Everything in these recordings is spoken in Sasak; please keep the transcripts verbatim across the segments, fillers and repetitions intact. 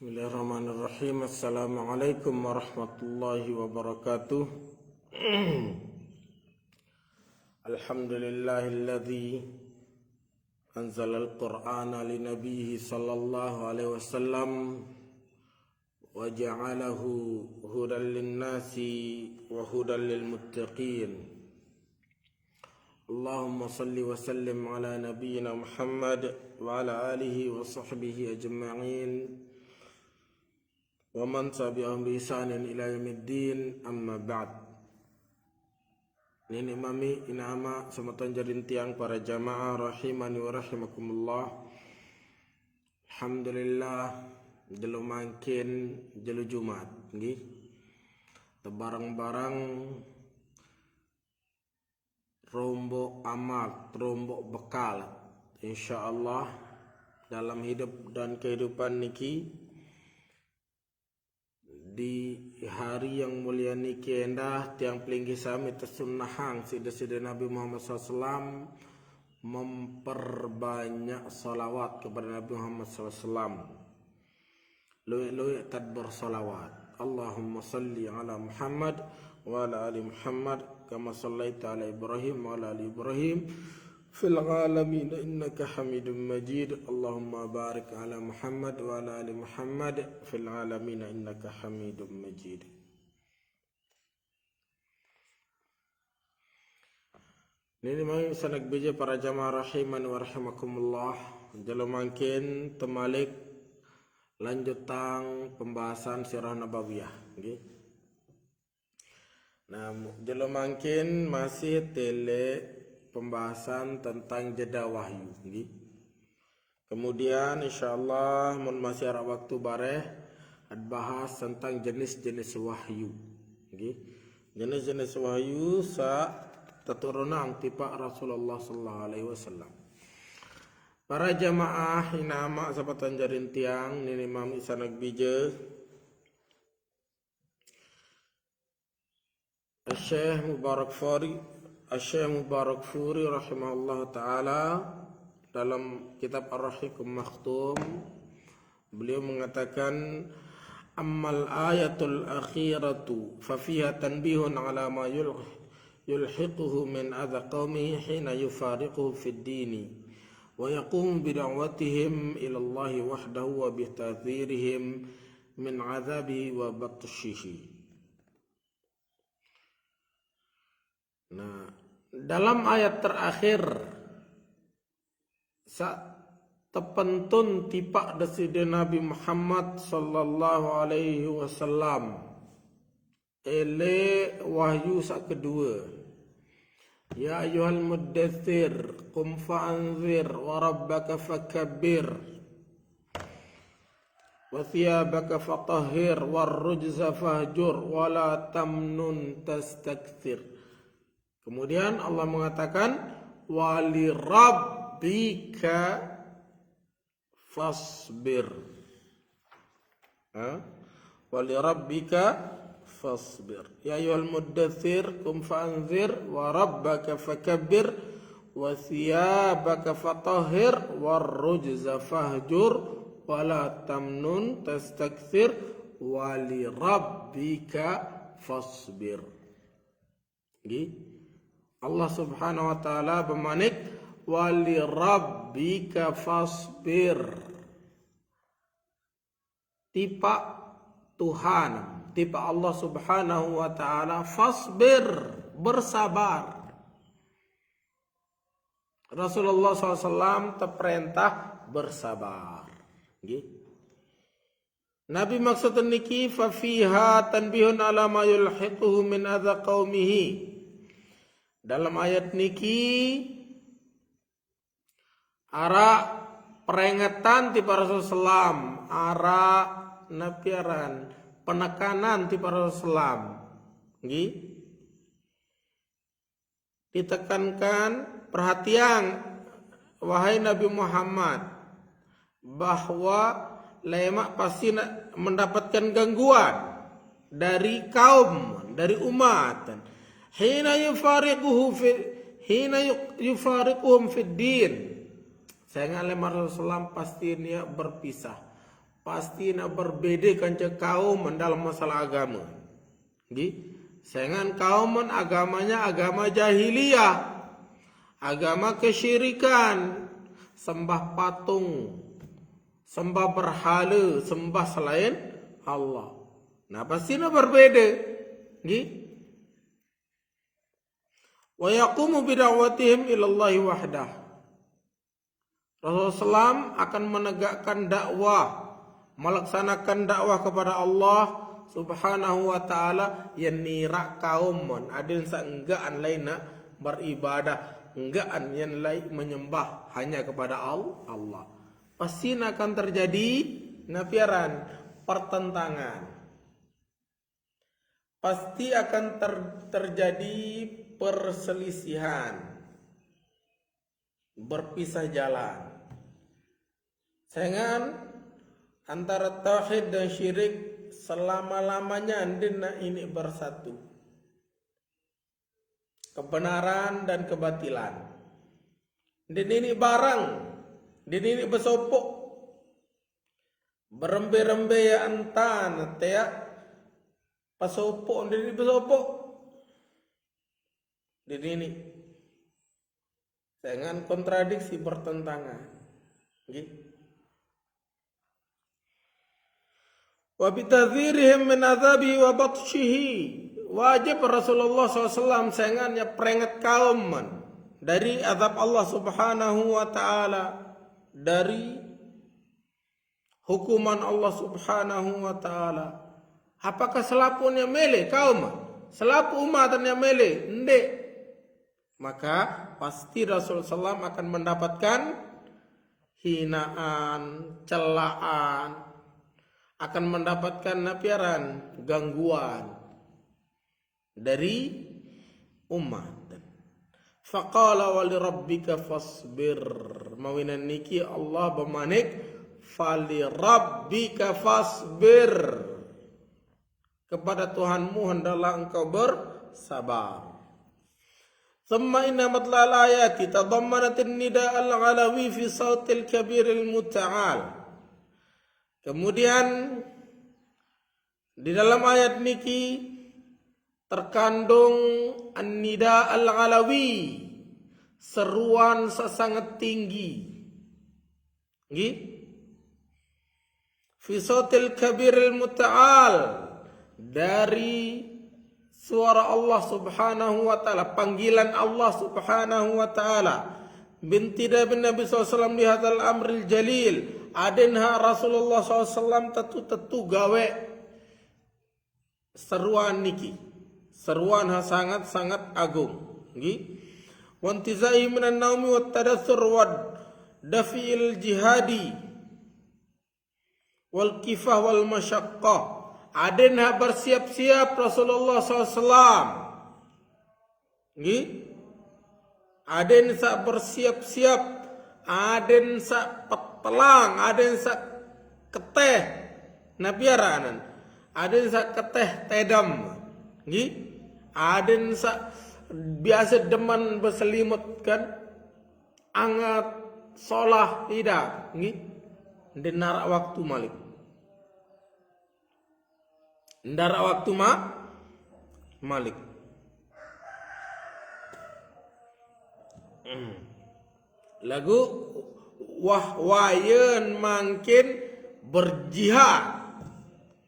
Bismillahirrahmanirrahim. Assalamualaikum warahmatullahi wabarakatuh. Alhamdulillahilladzi anzalal Qur'ana li nabiyhi sallallahu alaihi wasallam wa ja'alahu hudan linnasi wa hudan lil muttaqin. Allahumma salli wa sallim ala nabiyyina Muhammad wa ala alihi wa sahbihi ajma'in wa man tabi'ahum bi ihsanin ila yaumiddin, amma ba'd. Nini mami, ina ama, semeton jarin tiang para jamaah rahimani wa rahimakumullah. Alhamdulillah, jelo mangkin, jelo Jumat, nggih. Tebareng-bareng rombok amal, rombok bekal. Insyaallah dalam hidup dan kehidupan niki, di hari yang mulia niki endah tiang pelinggih sami tesunnahang siq Deside Nabi Muhammad sallallahu alaihi wasallam memperbanyak salawat kepada Nabi Muhammad sallallahu alaihi wasallam. Lueq-lueq tadbur salawat. Allahumma salli ala Muhammad wa ala ali Muhammad kama sallaita ala Ibrahim wa ala ali Ibrahim fil alamin innaka Hamidum Majid. Allahumma barik ala Muhammad wa ala ali Muhammad fil alamin innaka Hamidum Majid. Nini mami sanak bije para jamaah rahimani wa rahimakumullah. Jelo mangkin temalik lanjutang pembahasan Sirah Nabawiyah, nggih. Nah, jelo mangkin masih tele pembahasan tentang jeda wahyu, nggih. Kemudian, insyaallah, mun masih araq waktu bareh, ad bahas tentang jenis-jenis wahyu. Nggih. Jenis-jenis wahyu saq teturunang tipaq Rasulullah sallallahu alaihi wasallam. Para jamaah, ina ama, semeton jarin tiang, nini mami sanak bije. Syekh Mubarakfuri, Syekh Mubarakfuri rahimahullah taala dalam kitab Ar-Rahiqum Makhtum, beliau mengatakan, ammal ayatul akhiratu fa fiha tanbihun ala ma yul-, yulhiquhu min adza qaumihi hina yufariquhu fid dini wa yaqumu bida'watihim ilallahi wahdahu wa bitahdzirihim min adzabihi wa batshihi. Nah, dalam ayat terakhir saq tepentun tipaq Deside Nabi Muhammad sallallahu alaihi wasallam, ele wahyu saq kedue. Ya ayyuhal muddatsir, qum fa'anzir, wa rabbaka fakabbir. Wa thiyabaka fatahhir, war rujza fahjur, wa la tamnun tastaktsir. Kemudian Allah mengatakan, wa li rabbika fasbir. Ha? Wa li rabbika fasbir. Ya ayyuhal muddatsir, qum fa'anzir, wa rabbaka fakabbir, wa thiyabaka fatahhir, war rujza fahjur, wa la tamnun tastaktsir, wa li rabbika fasbir. Nggih. Allah Subhanahu wa taala bemanik, wa li rabbika fasbir. Tipaq Tuhan, tipaq Allah Subhanahu wa taala, fasbir, bersabar. Rasulullah sallallahu alaihi wasallam teperintah bersabar. Nggih. Nabi maksud niki, fa fiha tanbihun ala ma yulhiquhu min adza qaumihi. Dalam ayat niki araq perengetan tipaq Rasul sallam, araq napi aran, penekanan tipaq Rasul sallam. Nggih. Ditekankan, perhatian, wahai Nabi Muhammad, bahwa lemaq pasti na-, mendapatkan gangguan dari kaum, dari umat. Hina yufariquhu fi, hina yu-, yufariquhum fid din. Sengaq lemaq Rasulullah pasti nia berpisah. Pasti na berbeda kance kaum dalam masalah agama. Nggih. Saingan kaum agamanya agama jahiliyah, agama kesyirikan, sembah patung, sembah berhala, sembah selain Allah. Nah, pasti na berbeda. Nggih. Wa yaqumu bida'watihim ilallahi wahdah. Rasulullah sallam akan menegakkan dakwah, melaksanakan dakwah kepada Allah Subhanahu wa Ta'ala, yang nira kaum mon, adin sa enggaan lain na beribadah, enggaan yang lain menyembah hanya kepada Al-, Allah. Pasti akan terjadi napiaran pertentangan. Pasti akan ter-, terjadi perselisihan, berpisah jalan. Saingan antara tauhid dan syirik selama-lamanya andin na ini bersatu. Kebenaran dan kebatilan. Andin ini barang, andin ini bersopok. Berembe-rembe ya entan, tea pasopo, ndini pasopo. Ndini ini. Dengan kontradiksi, bertentangan. Nggih. Wa bitadzirihim min adzabi wa batshihi. Wajib Rasulullah sallallahu alaihi wasallam saingan nya peringat kaum man dari azab Allah Subhanahu wa Ta'ala, dari hukuman Allah Subhanahu wa Ta'ala. Apakah selapunya mele kaum? Selapu umatnya mele? Nde. Maka pasti Rasul sallam akan mendapatkan hinaan, celaan, akan mendapatkan napiaran, gangguan dari umat. Faqala wa lirabbika fasbir. Mawinan niki Allah bamanik, falirabbika fasbir. Kepada Tuhanmu hendaklah engkau bersabar. Thumma inna matla'al ayati tadammanatin nida al-alawi fi sautil kabiril muta'al. Kemudian di dalam ayat niki terkandung an-nida al-alawi, seruan sesangat tinggi. Nggih. Fi sautil kabiril muta'al, dari suara Allah Subhanahu wa Ta'ala, panggilan Allah Subhanahu wa Ta'ala. Bintida bin Nabi sallallahu alaihi wasallam di hadzal amril jalil. Aden ha Rasulullah sallallahu alaihi wasallam tetu-tetu gawe seruan niki. Seruan ha sangat-sangat agung. Nggih. Wantizai minan naumi wat tadassur wad dafi'il jihadi wal kifah wal masyaqqah. Aden ha bersiap-siap Rasulullah sallallahu alaihi wasallam. Nggih. Aden sa bersiap-siap, aden sa petelang, aden sa keteh. Napiaranan. Aden sa keteh tedam. Nggih. Aden sa biasa demen berselimut kan. Angat solah ida. Nggih. Nde narak waktu malik. Nde narak waktu ma-, malik. Hmm. Lagu wah wayen mangkin berjihad,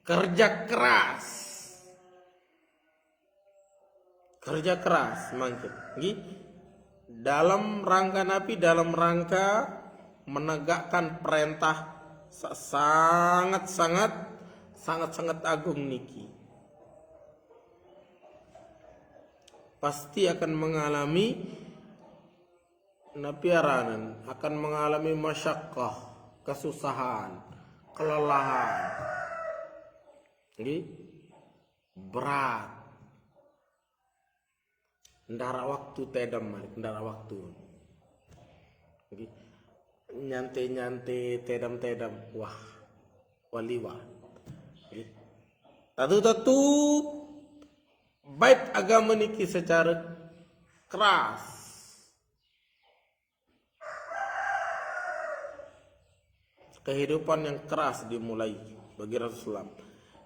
kerja keras. Kerja keras mangkin. Nggih. Dalam rangka napi? Dalam rangka menegakkan perintah sa-, sangat-sangat, sangat-sangat agung niki. Pasti akan mengalami napiaranan, akan mengalami masyakkah, kesusahan, kelelahan. Nggih. Berat. Nde narak waktu tedam malik, nde narak waktu. Nggih. Nyante-nyante, tedam-tedam. Wah. Waliwa. Nggih. Tetu-tetu bait agama niki secara keras. Kehidupan yang keras dimulai bagi Rasulullah.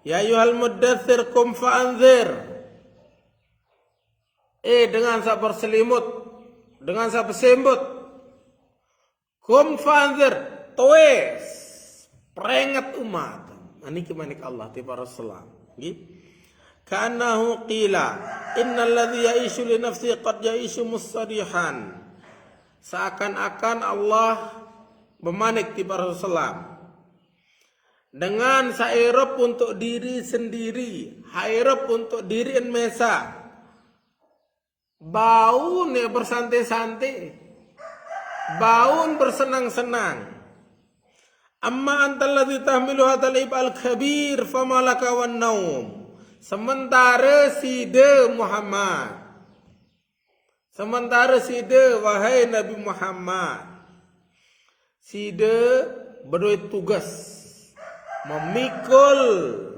Ya ayyuhal muddatsir, qum fa'anzir. Eh, dengan sa berselimut, dengan sa bersembut. Qum fa'anzir, tuwis, peringat umat. Nah, niki manik Allah ti para Rasulullah. Nggih. Ka'annahu qila, innal ladzi ya'isyu li nafsihi qad ya'isyu mustarihan. Seakan-akan Allah memanik ti para Rasulullah. Dengan sa irup untuk diri sendiri, ha irup untuk diri en mesa. Baun ya bersantai-santai. Baun bersenang-senang. Amma antal ladzi tahmilu hadzal ib'al kabir, fama laka wan naum. Sementara sida Muhammad. Sementara sida, wahai Nabi Muhammad. Sida berduwe tugas memikul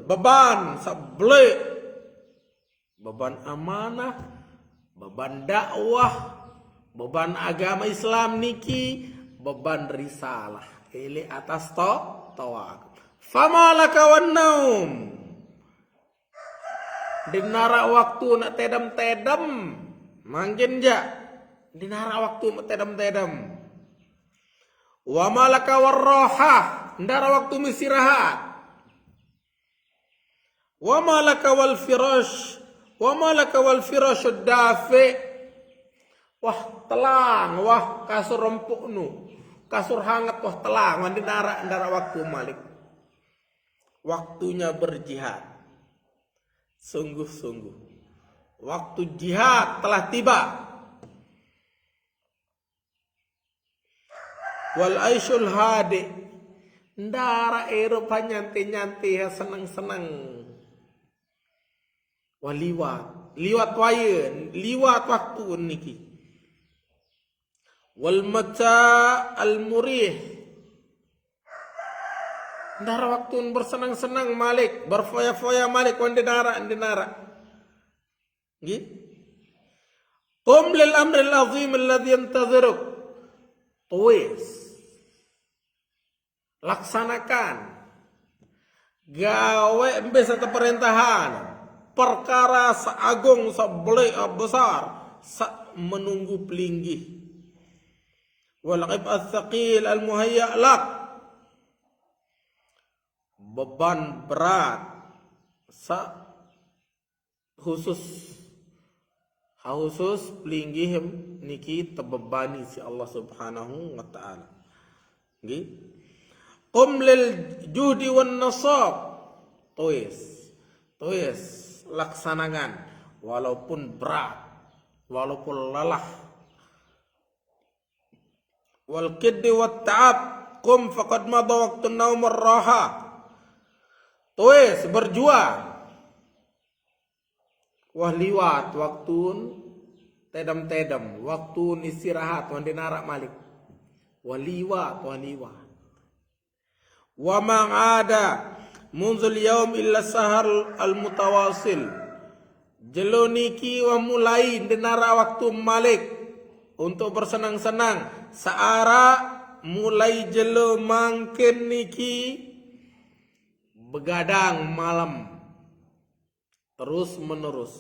beban sebelik. Beban amanah, beban dakwah, beban agama Islam niki, beban risalah. Elik atas to, tawakal. Fama laka wan naum. Ndeq naraq waktu nak tedem-tedem. Mangkin jaq. Ndeq naraq waktu nak tedem-tedem. Wa ma laka war rahah. Ndeq araq waktu istirahat. Wa ma laka wal firash, wa ma laka wal firashud dafi. Wah, telang, wah, kasur empuknu. Kasur hangat, wah, telang, wah, ndeq naraq, ndeq araq waktu malik. Waktunya berjihad. Sungguh-sungguh. Waktu jihad telah tiba. Wal aisyul hadi. Ndeq araq irup nyantai-nyantai, seneng-seneng. Wah, liwat. Liwat wayah, liwat waktu niki. Wal mata' al murih. Ndeq araq waktu bersenang-senang malik, berfoya-foya malik, wah, ndeq naraq, ndeq naraq. Nggih. Qum lil amril azim alladzi yantaziruk. Tuwis. Laksanakan. Gaweq mbe saq teperentahan. Perkara saq agung, saq beleq, saq besar, saq menunggu pelinggih. Wal ib'as tsaqil al muhayya' lak. Beban berat saq khusus. Ha khusus pelinggih niki tebebani siq Allah Subhanahu wa Ta'ala. Nggih. Qum lil juhdi wan nasab. Tuwis. Tuwis, laksanakan. Walaupun berat, walaupun lelah. Wal kiddi wat ta'ab. Qum faqad madha waqtun naum war raha. Tuwis, berjuang. Wah, liwat waktun tedem-tedem, waktun istirahat, wah, ndeq naraq malik. Wah, liwat, wah, liwat. Wa ma 'ada mundzul yaum illa sahar al mutawasil. Jelo niki wah mulai ndeq naraq waktu malik untuk bersenang-senang. Searaq mulai jelo mangkin niki begadang malem. Terus menerus.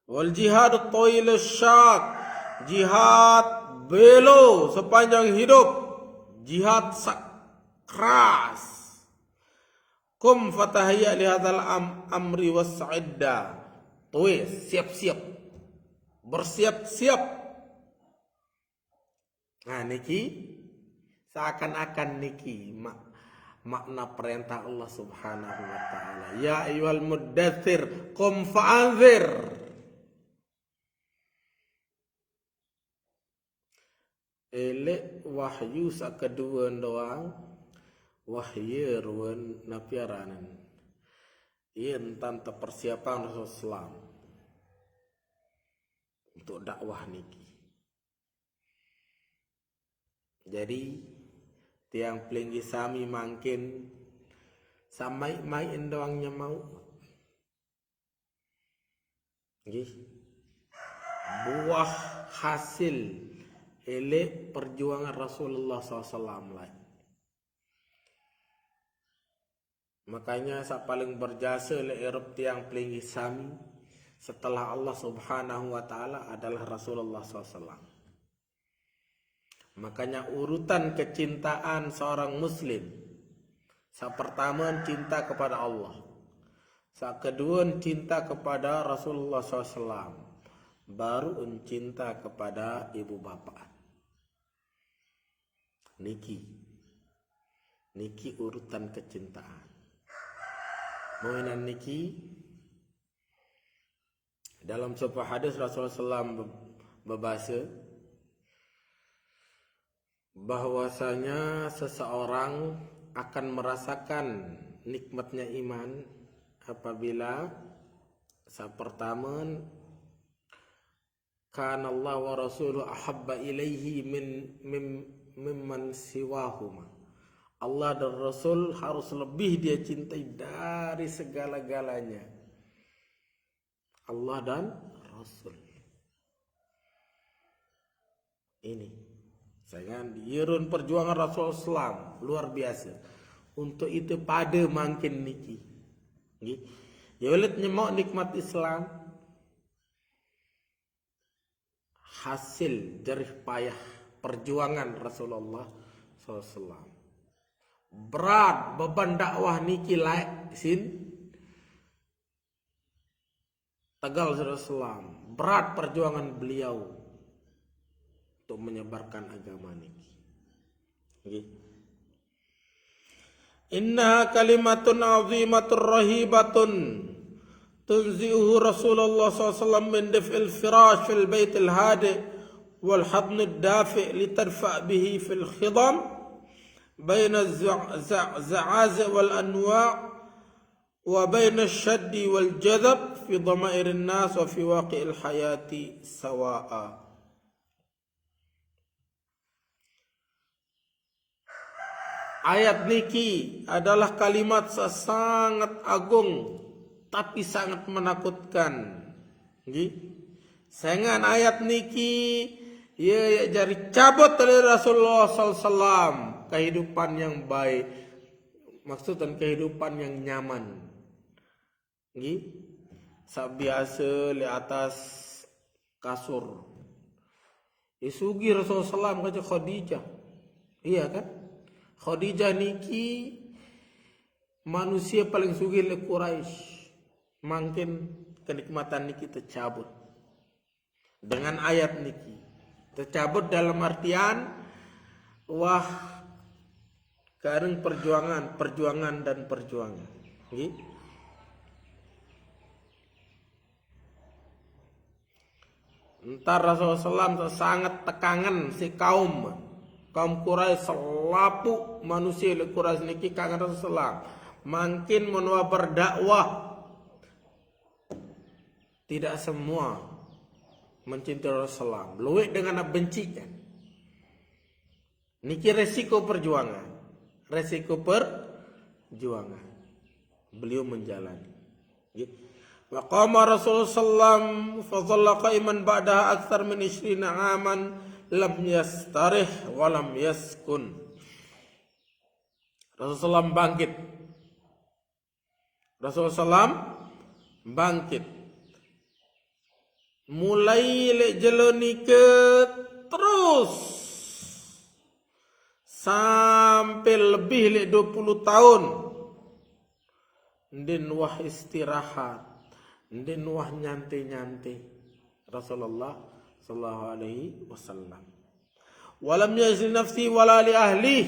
Wal jihad tawil syaq, jihad belo sepanjang hidup, jihad saq keras. Qum fatahayya li hadzal am-, amri wasta'idda. Tuwis, siap-siap. Bersiap-siap. Nah, niki seakan-akan niki mak-, makna perintah Allah Subhanahu wa Ta'ala. Ya ayyuhal muddatsir, qum fa'anzir. Eleq wahyu saq kedue doang, wahyu ruen napi aranen. Ie entan tepersiapang Rasulullah untuk dakwah niki. Jadi, tiang pelinggih sami mangkin samaiq-maiqen doang nyemauq. Nggih. Buah hasil eleq perjuangan Rasulullah sallallahu alaihi wasallam laeq. Makanya sa paling berjasa le erop tiang pelinggih sami setelah Allah Subhanahu wa Ta'ala adalah Rasulullah sallallahu alaihi wasallam. Makanya urutan kecintaan seorang muslim, sa pertama cinta kepada Allah, sa kedua cinta kepada Rasulullah sallallahu alaihi wasallam, baru cinta kepada ibu bapak. Niki, niki urutan kecintaan. Mainan niki, dalam sebuah hadis Rasulullah sallallahu alaihi wasallam be-, bebasa bahwasanya seseorang akan merasakan nikmatnya iman apabila sa pertama kana Allah wa rasuluhu ahabba ilaihi min, min, mimman siwahuma. Allah dan Rasul harus lebih dia cintai dari segala-galanya. Allah dan Rasul. Ini. Saya kan, yurun perjuangan Rasul Islam luar biasa. Untuk itu pada makin niki. Nggih. Ya, ulit nyemok nikmat Islam. Hasil jerih payah perjuangan Rasulullah sallallahu alaihi wasallam. Berat beban dakwah niki laik sin tegal Rasulullah. Berat perjuangan beliau untuk menyebarkan agama niki. Nggih. Innaha kalimatun azimatun rahibatun tunzi'uhu Rasulullah sallallahu alaihi wasallam min daf'il firash fil baitil hadi wal hadnid dafi litadfa bihi fil khidam baina za-, za-, za'azi wal anwa wa baina shaddi wal jadab fi dhamairin nas wa fi waqi'il hayati sawa'a. Ayat niki adalah kalimat sa-, sangat agung, tapi sangat menakutkan. Nggih. Dengan ayat niki, ya, ya jadi cabut dari Rasulullah sallallahu alaihi wasallam kehidupan yang baik. Maksud dan kehidupan yang nyaman. Nggih. Sa biasa le atas kasur. Isugi Rasulullah sallam kata Khadijah. Iya kan? Khadijah niki manusia paling sugih le Quraisy. Makin kenikmatan niki tercabut. Dengan ayat niki. Tercabut dalam artian, wah, kareng perjuangan, perjuangan dan perjuangan. Nggih. Entar Rasulullah sallam sangat tekangan si kaum, kaum Quraisy, selapu manusia le Quraisy niki kangen Rasulullah sallam. Makin menua berdakwah, tidak semua mencintai Rasulullah. Luwih dengan benci kan. Niki resiko perjuangan. Resiko perjuangan. Beliau menjalani. Nggih. Wa qama Rasulullah sallam fa dhalla qa'iman ba'daha akthar min ishrina aman lam yastarih wa lam yaskun. Rasulullah bangkit. Rasulullah sallam bangkit. Mulai le jelo nike terus sampai lebih le dua puluh tahun. Ndin wah istirahat, ndin wah nyantai-nyantai. Rasulullah sallallahu alaihi wasallam. Walam yajri nafsi wala li ahli.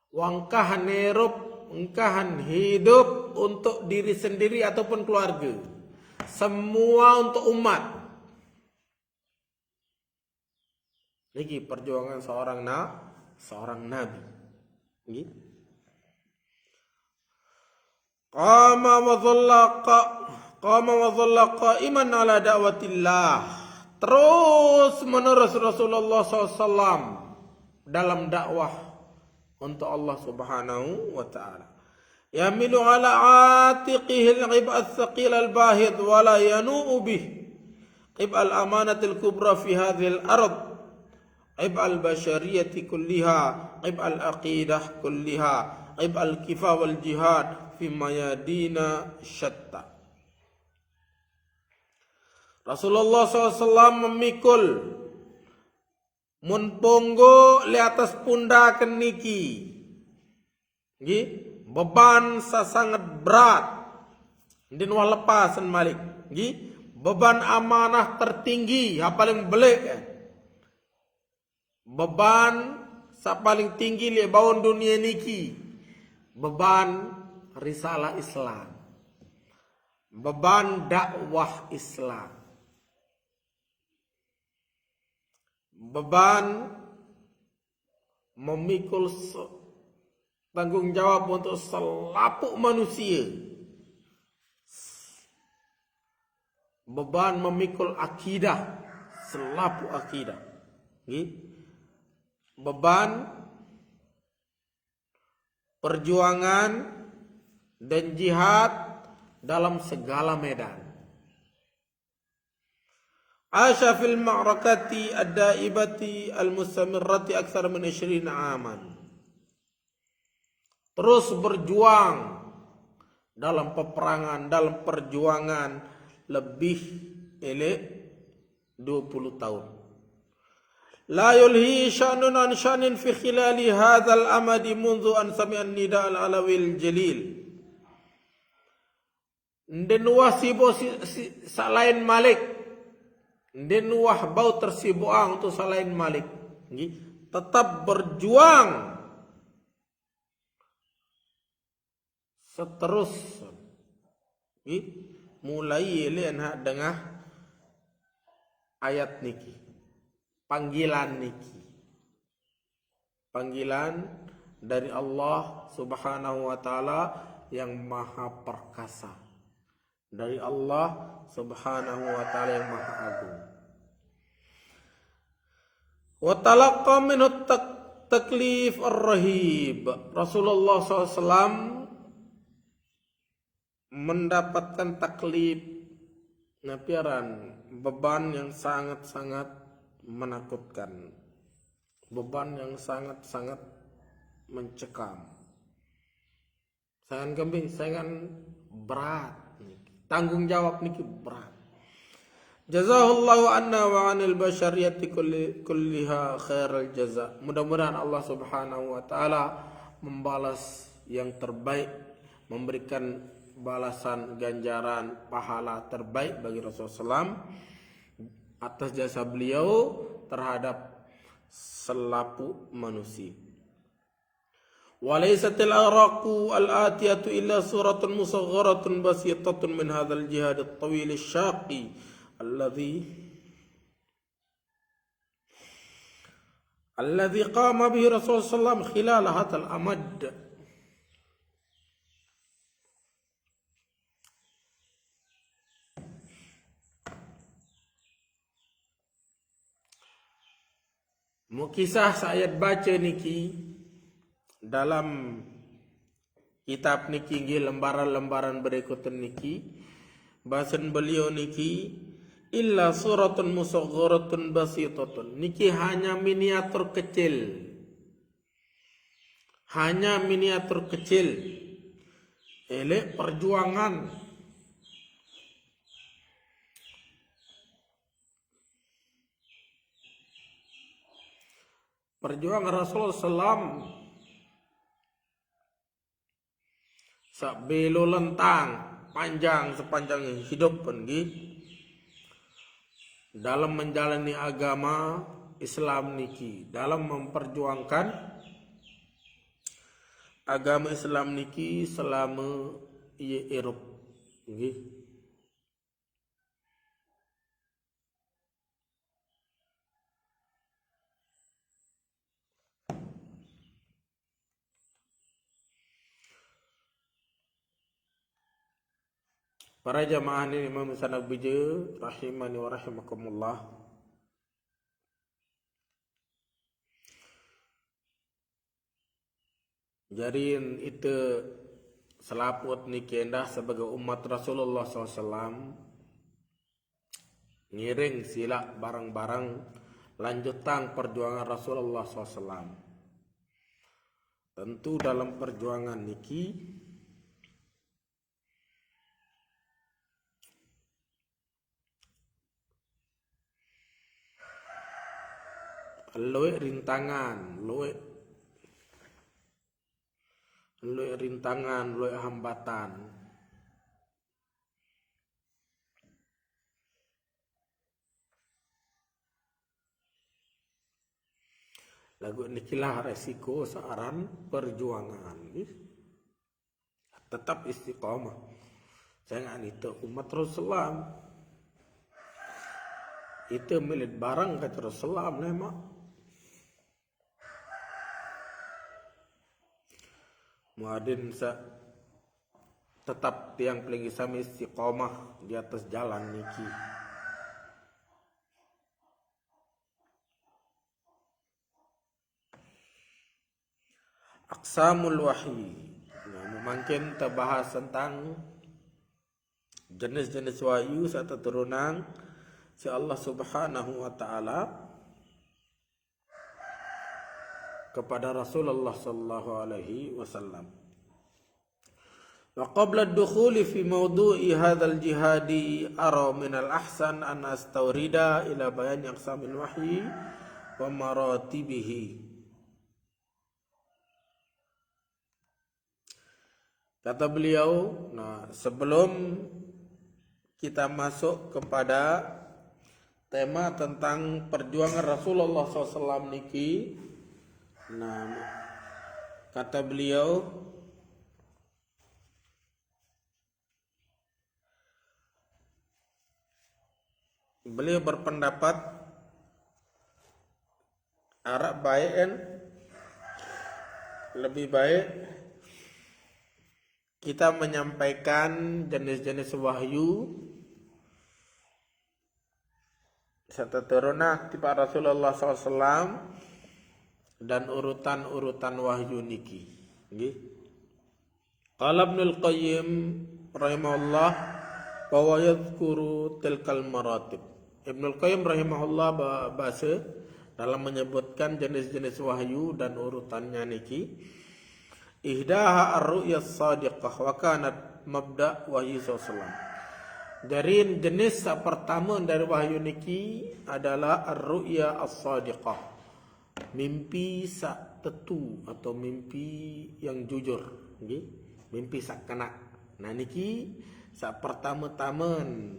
Wangkahan hirup, engkahan hidup untuk diri sendiri ataupun keluarga. Semua untuk umat. Niki perjuangan seorang na-, seorang nabi. Nggih. Qama wa dhalla qa-, qama wa dhalla qa'iman ala da'watillah. Terus menerus Rasulullah sallallahu alaihi wasallam dalam dakwah untuk Allah Subhanahu wa taala. Yahmilu ala atiqihi al-'ib'a ats-tsaqil al-bahid wa la yanu'u bih 'ib'a al-amanatil kubra fi hadhil ard. Ib'al bashariyati kulliha, ib'al aqidah kulliha, ib'al kifa wal jihad fi mayadina syatta. Rasulullah sallallahu alaihi wasallam memikul, mun ponggo li atas pundak niki. Nggih, beban sa sangat berat. Ndeq wah lepasen malik. Nggih, beban amanah tertinggi, ha paling belik. Beban sa paling tinggi leq baun dunie niki. Beban risalah Islam. Beban dakwah Islam. Beban memikul se-, tanggung jawab untuk selapuq manusie. Beban memikul akidah, selapuq akidah. Nggih. Beban perjuangan dan jihad dalam segala medan. Asha fil ma'rakati ad-daibati al-mustamirrati aktsar min isyrina aman. Terus berjuang dalam peperangan, dalam perjuangan lebih eleq dua puluh tahun. La yulhi sya'nun an sya'nin fi khilali hadzal amadi mundzu an sami'an nida al-alawil jalil. Ndeq wah sibuk si, si, saq lain malik. Ndeq wah bau tersibuqang untuk saq lain malik. Nggih, tetap berjuang seterus. Nggih, mulai eleq endah dengah ayat niki. Panggilan niki. Panggilan dari Allah Subhanahu wa Ta'ala yang Maha Perkasa. Dari Allah Subhanahu wa Ta'ala yang Maha Agung. Wa talaqqa minhu tak-, taklif ar-rahib. Rasulullah sallallahu alaihi wasallam mendapatkan taklif, napi aran, beban yang sangat-sangat menakutkan, beban yang sangat-sangat mencekam. Sayan kembe, sayan berat niki. Tanggung jawab niki berat. Jazahullahu anna wa anil basyariyati kulli-, kulliha khairal jaza. Mudah-mudahan Allah Subhanahu wa Ta'ala membalas yang terbaik, memberikan balasan, ganjaran, pahala terbaik bagi Rasulullah sallam atas jasa beliau terhadap selapuq manusia. Wa laisatil araqu al-atiyatu illa suratun musaghgharatun basitatun min hadzal jihadit tawil syaqi alladzi, alladzi qama bihi Rasulullah sallallahu alaihi wasallam khilal hadzal amad. Mukisah saq yat bace niki dalam kitab niki nggih, lembaran-lembaran berikut niki, basen beliau niki, "Illa suratun musaghgharatun basitatun." Niki hanya miniatur kecil. Hanya miniatur kecil. Eleq perjuangan. Perjuangan Rasulullah sallam saq belo lentang panjang sepanjang hidup pun nggih. Dalam menjalani agama Islam niki, dalam memperjuangkan agama Islam niki selama ie irup. Nggih. Para jamaah niki imam sanak bije, rahimani wa rahimakumullah. Jari ite selapuq niki endah sebagai umat Rasulullah sallallahu alaihi wasallam, ngiring silaq bareng-bareng lanjutan perjuangan Rasulullah sallallahu alaihi wasallam. Tentu dalam perjuangan niki luwih rintangan, luwih, luwih rintangan, luwih hambatan. Lagu nikilah resiko searan perjuangan, nggih. Tetap istiqomah. Saya nggak nito umat Rasulullah. Itu milik barang kata Rasulullah memang. Muadin sa tetap tiang pelinggih sami istiqomah di atas jalan niki. Aqsamul wahyi. Nah, mungkin terbahas tentang jenis-jenis wahyu serta turunan si Allah Subhanahu wa taala kepada Rasulullah sallallahu alaihi wasallam. Wa qabla dukhuli fi mawdu'i hadzal jihadi ara minal ahsan an astawrida ila bayani aqsamil wahyi wa maratibihi. Kata beliau, nah, sebelum kita masuk kepada tema tentang perjuangan Rasulullah sallallahu alaihi wasallam niki, nah, kata beliau, beliau berpendapat arah baik kan, lebih baik kita menyampaikan jenis-jenis wahyu serta turunnya tiba Rasulullah sallallahu alaihi wasallam dan urutan-urutan wahyu niki. Nggih. Qala Ibnul Qayyim rahimahullah wa huwa yadhkuru tilkal maratib. Ibnul Qayyim rahimahullah ba-, bahasa dalam menyebutkan jenis-jenis wahyu dan urutannya niki. Ihdaha ar-ru'ya sadiqah wa kanat mabda wahyu sallallahu alaihi wasallam. Jadi jenis sa pertama dari wahyu niki adalah ar-ru'ya as-sadiqah. Mimpi sa tetu atau mimpi yang jujur, nggih. Mimpi sa kena. Nah niki sa pertama-taman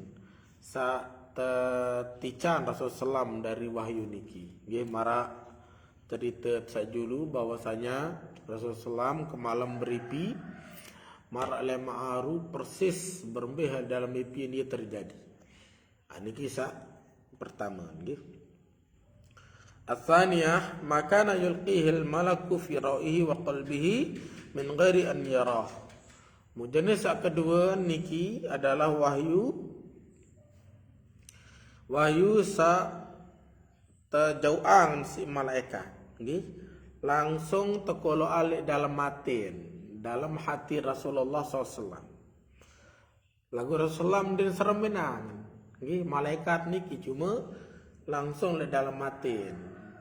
sa tetican Rasulullah sallam dari wahyu niki. Nggih, mara cerita sajulu bahwasanya Rasulullah sallam ke malam beripi, mara lema aru persis berembih dalam mimpi ini terjadi. Ah, niki sa pertama, nggih. Atsaniyah, ma kana yulqihil malaku fi ra'ihi wa qalbihi min ghairi an yarah. Mu jenis sa kedua niki adalah wahyu, wahyu sa tejauhan si malaikat, nggih. Langsung tekolo alik dalam matin, dalam hati Rasulullah sallallahu alaihi wasallam. Lagu Rasulullah din sereminang, nggih, malaikat niki cuma langsung le dalam matin.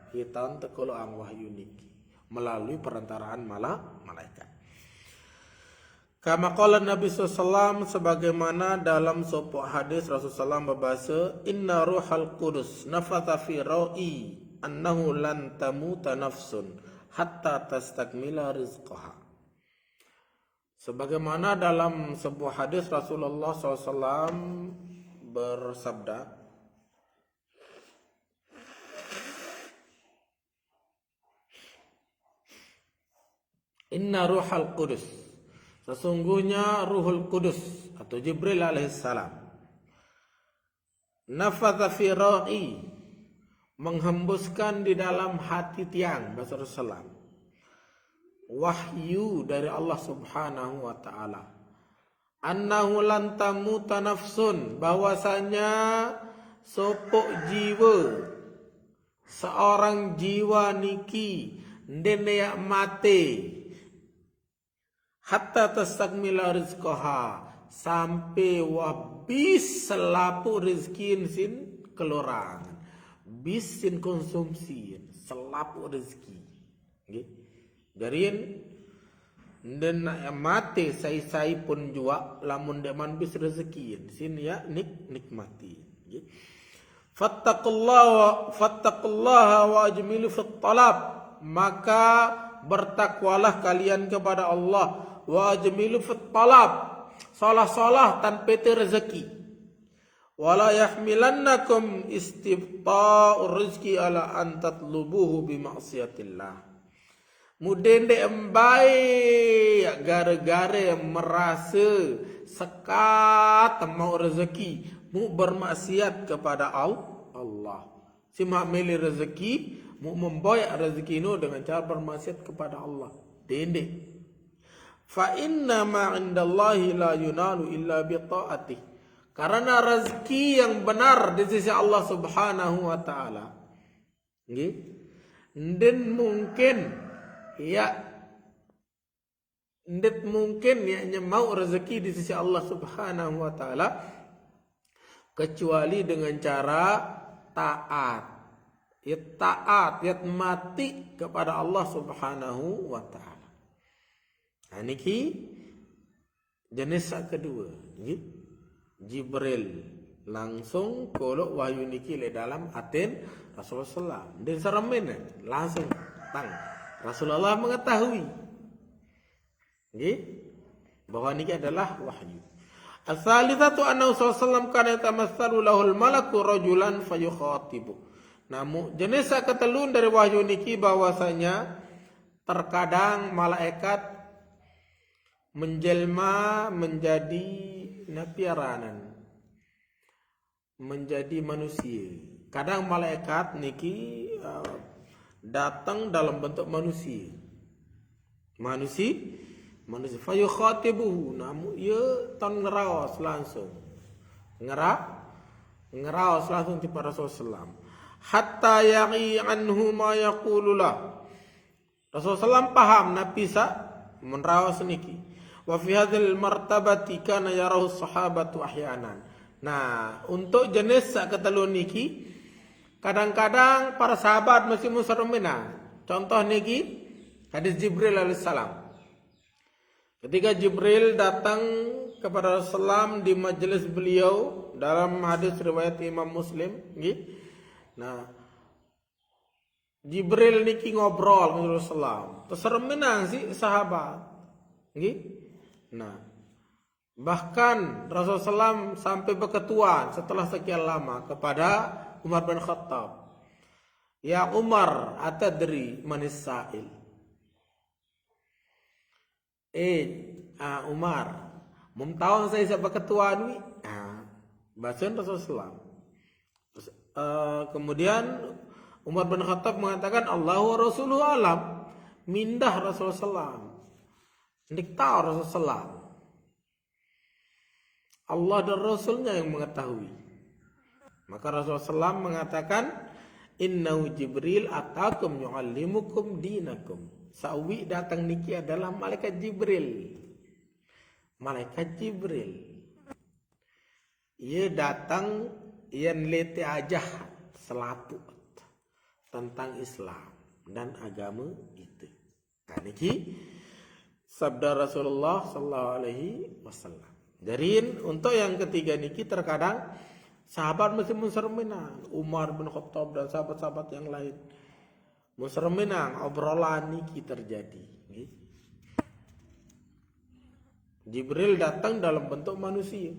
Kita tekolo ang wahyu niki melalui perantaraan mala-, malaikat. Kama qala Nabi sallallahu alaihi wasallam, sebagaimana dalam sopok hadis Rasulullah sallallahu alaihi wasallam berbahasa, "Inna ruhal qudus nafatha fi ra'i annahu lan tamuta nafsun hatta tastakmila rizqaha." Sebagaimana dalam sebuah hadis Rasulullah sallallahu alaihi wasallam bersabda, "Inna ruhal qudus." Sesungguhnya Ruhul Qudus atau Jibril alaihissalam. Nafatha fi ra'i, menghembuskan di dalam hati tiang, bahasa Rasulullah. Wahyu dari Allah Subhanahu wa Ta'ala. Annahu lan tamuta nafsun, bahwasanya sopok jiwa, seorang jiwa niki, ndene yak mate, hatta tastakmila rizqaha, sampai wabis selapuq rizkin sin kelorangan. bis sin konsumsi, selapuq rezeki. Nggih. Jari, ndeq mate sai-sai pun juaq, lamun ndeqman bis rezeki, sin yaq nik-, nikmati. Nggih. Fattaqullaha, fattaqullaha wa ajmilu fit talab. Maka bertakwalah kalian kepada Allah, wa ajmilu fit talab. Solah-solah tan pete rezeki. Wala yahmilannakum istibta'ur rizqi ala an tatlubuhu bi ma'siyatillah. Muq dendeq mbae gare-gare merase sekat mauq rezeki, muq bermaksiat kepada Al-, Allah. Simaq mele rezeki, muq memboyaq rezeki no dengan cara bermaksiat kepada Allah. Dendeq. Fa inna ma indallahi la yunalu illa bi ta'atih. Karena rezeki yang benar di sisi Allah Subhanahu wa Ta'ala. Nggih. Ndeq mungkin, ya, ndeq mungkin, ya, nyemauq rezeki di sisi Allah Subhanahu wa Ta'ala kecuali dengan cara taat. Ya, taat, ya, mati kepada Allah Subhanahu wa Ta'ala. Nah, niki jenis saq kedue, nggih. Jibril langsung koloq wahyu niki leq dalem atin Rasulullah sallam. Ndeq seremin, langsung tang. Rasulullah mengetahui, nggih, bahwa niki adalah wahyu. As-salisatu annahu sallallahu alaihi wasallam kana yatamatsalu lahul malaku rajulan fayukhatibu. Namu jenis saq ketelu dari wahyu niki bahwasanya terkadang malaikat menjelma menjadi napi aranan, menjadi manusie. Kadang malaikat niki, eh, dateng dalam bentuk manusie. Manusie, manusie. Fayukhatibuhu, namu ie tan ngeraos langsung. Ngera-, ngeraos langsung tipaq Rasulullah sallam. Hatta ya'i anhu ma yaqululah. Rasulullah sallam paham napi saq mun raos niki. Wa fi hadzal martabati kana yarahu sahabatu ahyanan. Nah, untuk jenis saq ketelu niki, kadang-kadang para sahabat masih musereminang. Contoh niki, hadis Jibril alaihissalam. Ketika Jibril datang kepada Rasulullah di majelis beliau, dalam hadis riwayat Imam Muslim, nggih. Nah, Jibril niki ngobrol karo Rasulullah. Tersereminang si sahabat. Nggih. Nah, bahkan Rasulullah sallam sampai beketuan setelah sekian lama kepada Umar bin Khattab. "Ya Umar, atadri manis sa'il?" "Eh, ah, Umar, mum taun sai saq beketuan wi?" Ah, basen Rasulullah sallam. Terus, eh, kemudian Umar bin Khattab mengatakan, "Allahu wa rasuluhu alam." Mindah Rasulullah sallam. Ndeq taoq Rasulullah sallam. Allah dan Rasulnya yang mengetahui. Maka Rasulullah sallam mengatakan, "Innahu Jibril atakum yu'allimukum dinakum." Saq uiq dateng niki adalah malaikat Jibril. Malaikat Jibril. Ie dateng, ie neliti ajah selapuq tentang Islam dan agame ite. Nah, niki sabda Rasulullah sallallahu alaihi wasallam. Jari, untuk yang ketiga niki terkadang sahabat masih musereminang. Umar bin Khattab dan sahabat-sahabat yang lain. Musereminang obrolan niki terjadi. Nggih. Jibril datang dalam bentuk manusia.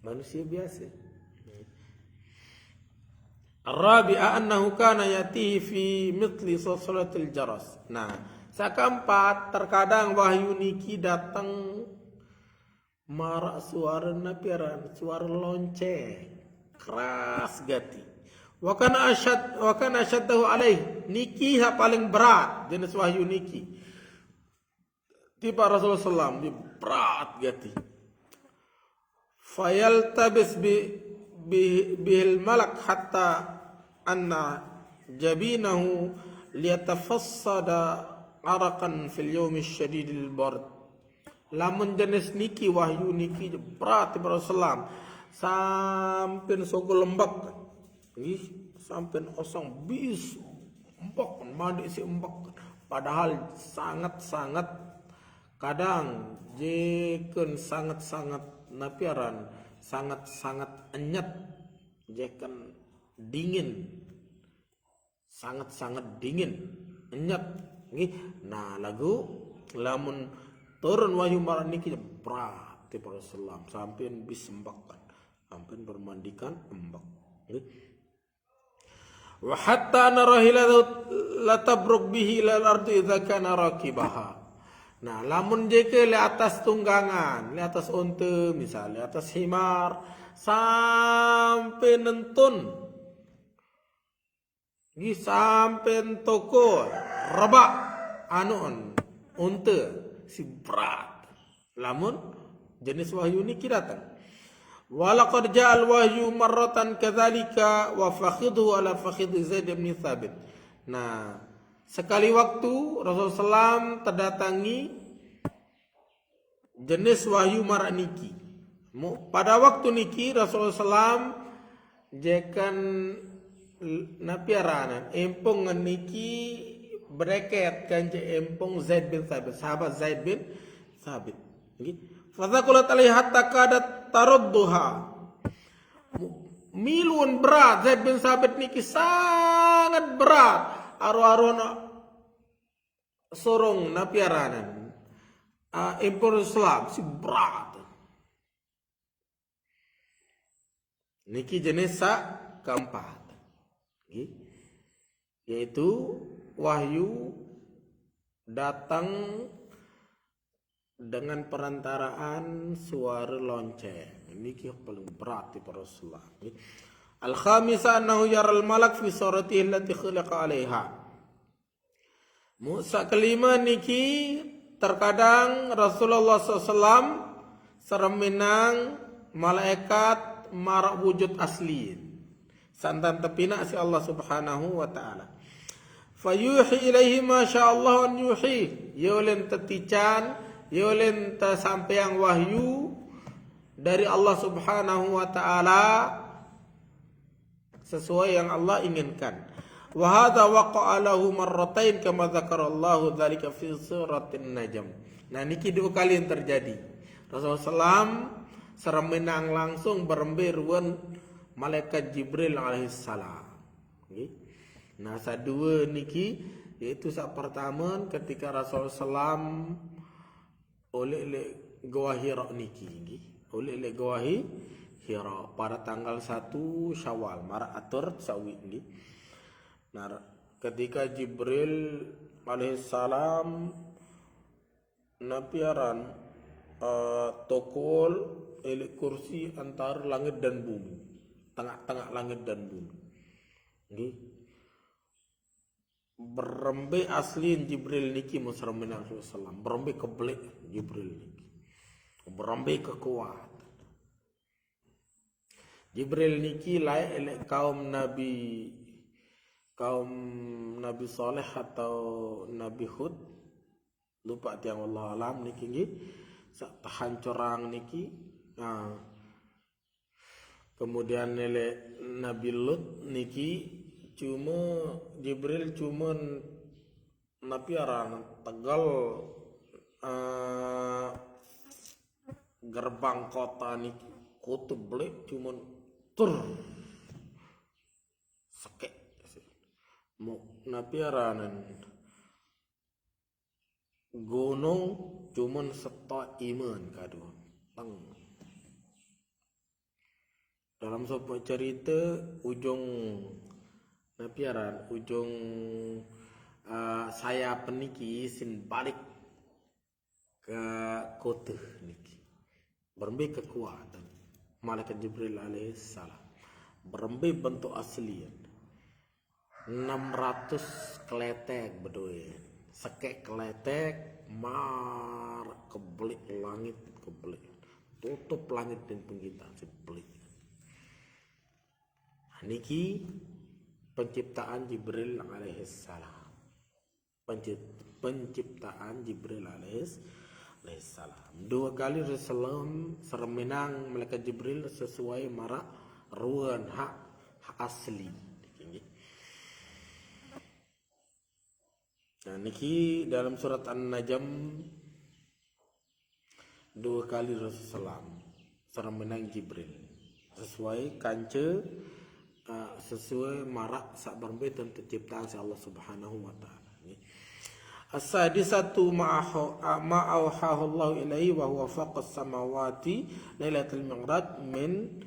Manusia biasa. Ar-rabi'a annahu kana ya'tihi fi mithli salsalatil jaras. Nah, saq keempat, terkadang wahyu niki dateng maraq suare napi aran, suare lonceng. Keras gati. Wa kana asyad-, wa kana asyaddahu alaih. Niki saq paling berat jenis wahyu niki. Tipaq Rasulullah sallam, niki berat gati. Fayaltabis bi, bi, bihil malak hatta anna jabinahu liyatafassada araqan fil yaumi syadidil bard. Lamun jenis niki, wahyu niki berat tipaq Rasulullah sallam. Sampin sogoq lembek. Nggih, Sampai osong bis embek, mandi si embek. Padahal sangat-sangat kadang jeken sangat-sangat napiaran, sangat-sangat enyet, jeken dingin, sangat-sangat dingin, enyet. Nggih. Nah, lagu lamun turun wahyu maraq niki berat ti para selam, sampeyan bis embek, sampeyan bermandikan embek. Nggih. Wa hatta narahi la tabruk bihi ilal ardi idza kana rakibaha. Nah, lamun jeke le atas tunggangan, le atas unta, misal le atas himar, sampai nentun. Nggih, sampai toko rebak anu unta si berat. Lamun jenis wahyu niki datang. Walaqad ja'al wahyu marratan kadzalika wa fakhidhu ala fakhidhi Zaid bin Thabit. Nah, sekali waktu Rasulullah sallam terdatangi jenis wahyu maraq niki. Pada waktu niki Rasulullah sallam jeken napiaranan empung niki bereket kance empung Zaid bin Thabit, sahabat Zaid bin Thabit. Fadzakulat alaihi hatta kadat tarudduha. Milun berat Zaid bin Thabit niki sangat berat. Aru-aruna sorong napiaranan. Uh, impor Islam si berat. Niki jenis sa keempat. Yaitu wahyu datang dengan perantaraan suara lonceng. Niki paling berat di Rasulullah. Al-khamisa annahu yaral malak fi suratihi allati khuliqa alaiha. Musa kelima niki terkadang Rasulullah sallam sereminang malaikat maraq wujud asli. Santan tepinak si Allah Subhanahu wa Ta'ala. Fayuhi ilaihi ma sya Allah an yuhi. Yolen tetican, yolen tesampeang wahyu dari Allah Subhanahu wa Ta'ala sesuai yang Allah inginkan. Wa hadza waqa'a lahu marratain kama dzakarallahu dzalika fi suratin Najm. Nah, niki dua kali yang terjadi. Rasulullah sallam sereminang langsung berembe ruan malaikat Jibril alaihissalam. Nggih. Nah, sadua niki yaitu saat pertama ketika Rasulullah sallam oleh le Goa Hira niki nggih. Oleh le Goa Hira pada tanggal satu Syawal maraq atur sawi nggih. Nah, ketika Jibril alaihissalam napiaran uh, tokol elik kursi antara langit dan bumi, tengah-tengah langit dan bumi. Nggih. Berembe asli Jibril niki musaremin Rasulullah sallam. Berembe keblik Jibril niki. Berembe kekuatan. Jibril niki laeq leq kaum Nabi, kaum Nabi Saleh atau Nabi Hud. Lupaq tiang, wallahu alam, niki nggih. Saq tehancurang niki. Nah, kemudian leq Nabi Lut niki cuma Jibril cuman napi aran tegel, eh, gerbang kota niki, kota beleq cuman tur sekeq. Mo napi aranan gunung cuman setok iman kadu. Teng. Dalam sopoq cerite, ujung napi aran, ujung, eh, sayap niki sin balik ke kote niki. Berembe kekuatan Malaikat Jibril alaihissalam. Berembe bentuk asli. Enam ratus keletek bedoe. Sekeq keletek mar kebeleq langit kebeleq. Tutup langit dan penggintaan sebeleq. Niki penciptaan Jibril alaihissalam. Pencip-, penciptaan Jibril alaihis-, alaihissalam. Dua kali Rasulullah sereminang malaikat Jibril sesuai maraq ruan hak, hak asli. Nggih. Nah, niki dalam surat An-Najm dua kali Rasulullah sallam sareng menang Jibril. Sesuai kanca, uh, sesuai marak sa'at berembe tentu ciptaan si Allah Subhanahu wa taala. As-sadisatu ma auhahu Allah ilaihi wa huwa fawqas samawati lailatul mi'raj min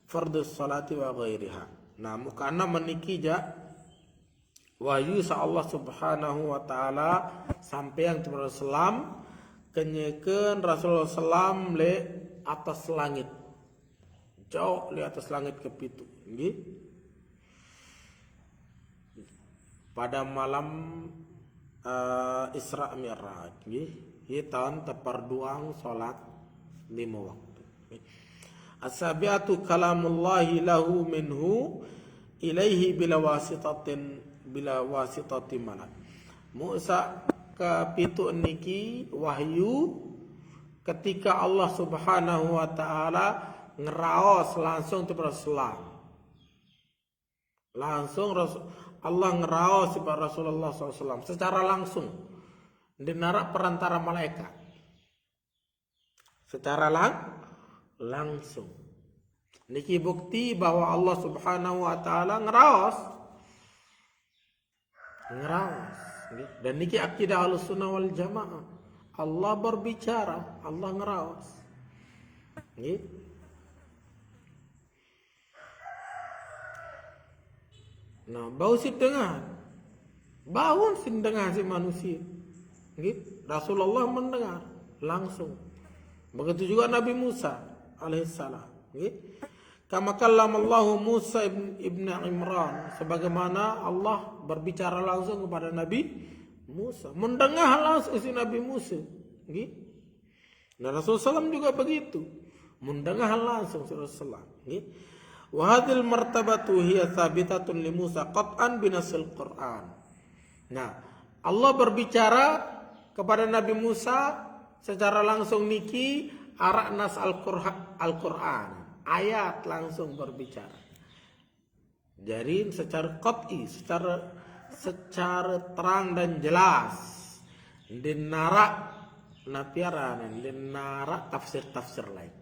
fardhis salati wa ghairiha. Nah, muka enam niki ja wahyu sa Allah Subhanahu wa taala sampeang kepada Rasulullah sallam, kenyeken Rasulullah sallam le atas langit. Jauh le atas langit kepitu, nggih. Pada malam, eh, Isra Mi'raj, nggih. Ieu taun teperduang salat lima waktu. As-sabi'atu kalamullahi lahu minhu ilaihi bila wasitatin, bila wasitati malak. Muka kepitu niki wahyu ketika Allah Subhanahu wa taala ngeraos langsung kepada Rasulullah. Langsung Rasul, Allah ngeraos kepada Rasulullah sallallahu alaihi wasallam secara langsung. Ndeq naraq perantara malaikat. Secara lang-, langsung. Niki bukti bahwa Allah Subhanahu wa taala ngeraos. Ngeraos, nggih. Dan niki akidah Ahlussunnah wal Jamaah. Allah berbicara, Allah ngeraos. Nggih. Nah, bau siq dengah. Bau siq dengah siq manusia. Nggih, Rasulullah mendengar langsung. Begitu juga Nabi Musa alaihissalam. Nggih. Kama kallamallahu Musa ibn, ibn Imran. Sebagaimana Allah berbicara langsung kepada Nabi Musa. Mendengar langsung siq Nabi Musa. Nggih. Nah, Rasulullah sallam juga begitu. Mendengar langsung Rasulullah. Nggih. Wa hadzihil martabatu hiya tsabitatun li Musa qat'an binassil Qur'an. Nah, Allah berbicara kepada Nabi Musa secara langsung niki araq nas Al-Qur'an, Al-Qur'an. Ayat langsung berbicara. Jadi secara qat'i, secara, secara terang dan jelas. Ndeq naraq napi aranne, ndeq naraq tafsir-tafsir lain.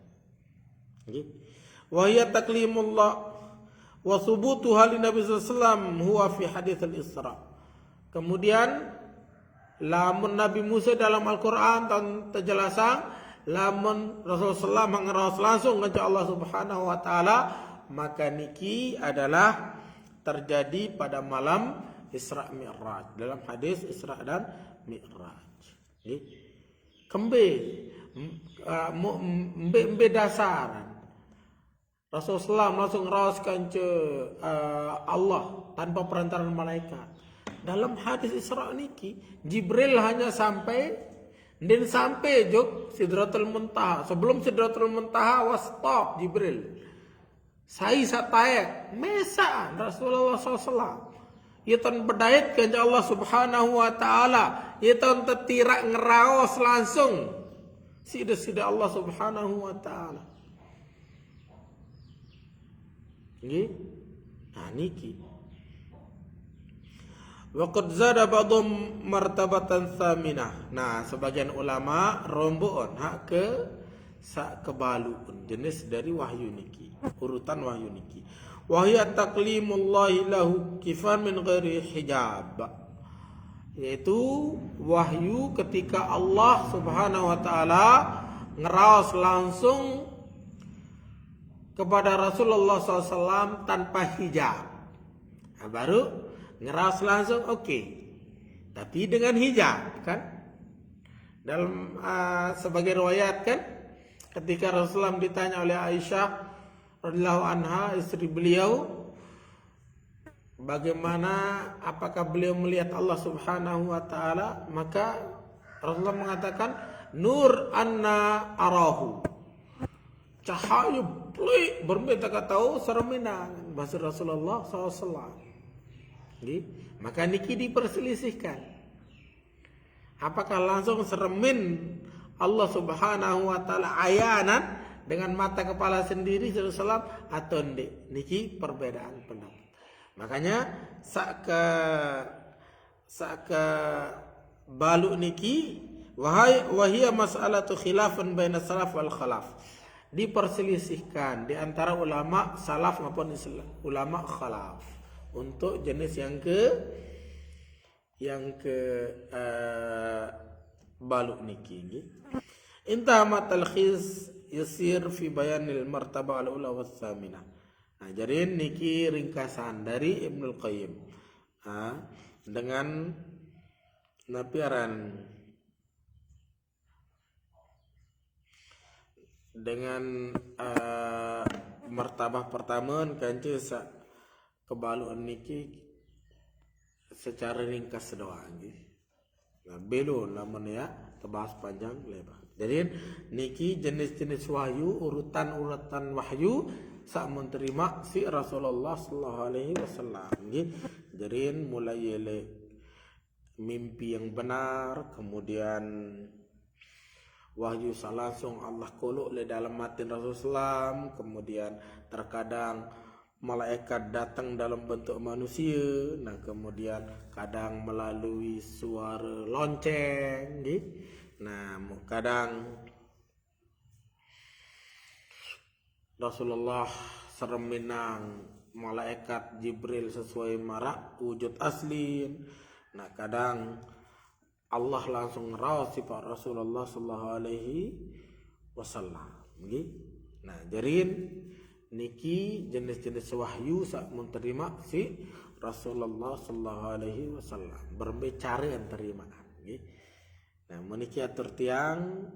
Nggih. Wa hiya taklimullah wa subutuha li Nabi sallallahu alaihi wasallam huwa fi haditsil Isra. Kemudian, lamun Nabi Musa dalam Al-Qur'an taun tejelasang, lamun Rasulullah sallam ngeraos langsung kance Allah Subhanahu wa taala, maka niki adalah terjadi pada malam Isra Mi'raj, dalam hadis Isra dan Mi'raj. Nggih. Kembe, m-, eh, mu-, mbe, mbe dasaran Rasulullah sallam langsung ngeraos kance, eh, Allah tanpa perantaraan malaikat. Dalam hadis Isra niki, Jibril hanya sampai, ndeqn sampai jok Sidratul Muntaha. Sebelum Sidratul Muntaha, wah, stop Jibril. Sai saq taek, mesaq Rasulullah sallallahu alaihi wasallam. Ie taun bedait kance Allah Subhanahu wa taala. Ie taun tetiraq ngeraos langsung siq Deside Allah Subhanahu wa taala. Nggih. Nah, niki. Wa qad zada ba'dhum martabatan tsaminah. Nah, sebagian ulama romboqon hak ke saq kebaluqn jenis dari wahyu niki, urutan wahyu niki. Wa hiya taklimullahi lahu kifan min ghairi hijab. Yaitu wahyu ketika Allah Subhanahu wa taala ngeraos langsung kepada Rasulullah sallallahu alaihi wasallam tanpa hijab. Nah, baru ngeraos langsung, oke. Tapi dengan hijab, kan? Dalam, ah, sebagai riwayat, kan, ketika Rasulullah ditanya oleh Aisyah radhiyallahu anha, istri beliau, bagaimana, apakah beliau melihat Allah Subhanahu wa taala, maka Rasulullah mengatakan, "Nur anna arahu." Cahaya pelik, berembe teka tao, sereminang, bahasa Rasulullah sallallahu alaihi wasallam. Nggih. Maka niki diperselisihkan. Apakah langsung seremin Allah Subhanahu wa taala ayanan dengan mata kepala sendiri sallallahu alaihi wasallam atau ndeq? Niki perbedaan pendapat. Makanya saq ke saka balu' niki, wahai, wahia mas'alatu khilafin baina salaf wal khalaf. Diperselisihkan di antara ulama salaf maupun isla-, ulama khalaf untuk jenis yang ke, yang ke, eh, balu' niki, nggih. Intaha ma talkhis yasir fi bayanil martabah al-ula was saminah. Nah, jadi niki ringkasan dari Ibnul Qayyim. Ha, dengan napi aran, dengan, eh, martabah pertama kan sa kebaluan niki secara ringkas doang, nggih. Nah, belum lamun ya terbahas panjang lebar. Jadi niki jenis-jenis wahyu, urutan-urutan wahyu sak mun terima si Rasulullah sallallahu alaihi wasallam, nggih. Jadi mulai ele mimpi yang benar, kemudian wahyu sa langsung Allah kolok le dalam matin Rasul sallam, kemudian terkadang malaikat datang dalam bentuk manusia, nah kemudian kadang melalui suara lonceng, nggih. Nah, mu-, kadang Rasulullah sareng minang malaikat Jibril sesuai marak wujud aslin. Nah, kadang Allah langsung raos sifat Rasulullah sallallahu alaihi wasallam. Nggih. Nah, jadi niki jenis-jenis wahyu sak mun terima si Rasulullah sallallahu alaihi wasallam. Berembe cara yang terima. Nggih. Nah, meniki atur tiang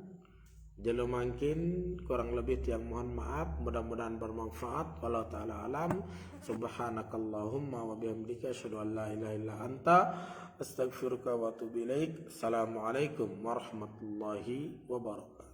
jelo mangkin, kurang lebih tiang mohon maaf, mudah-mudahan bermanfaat. Wallahu taala alam. Subhanakallahumma wa bihamdika, asyhadu an la ilaha illa anta, astaghfiruka wa atubu ilaik. Assalamualaikum warahmatullahi wabarakatuh.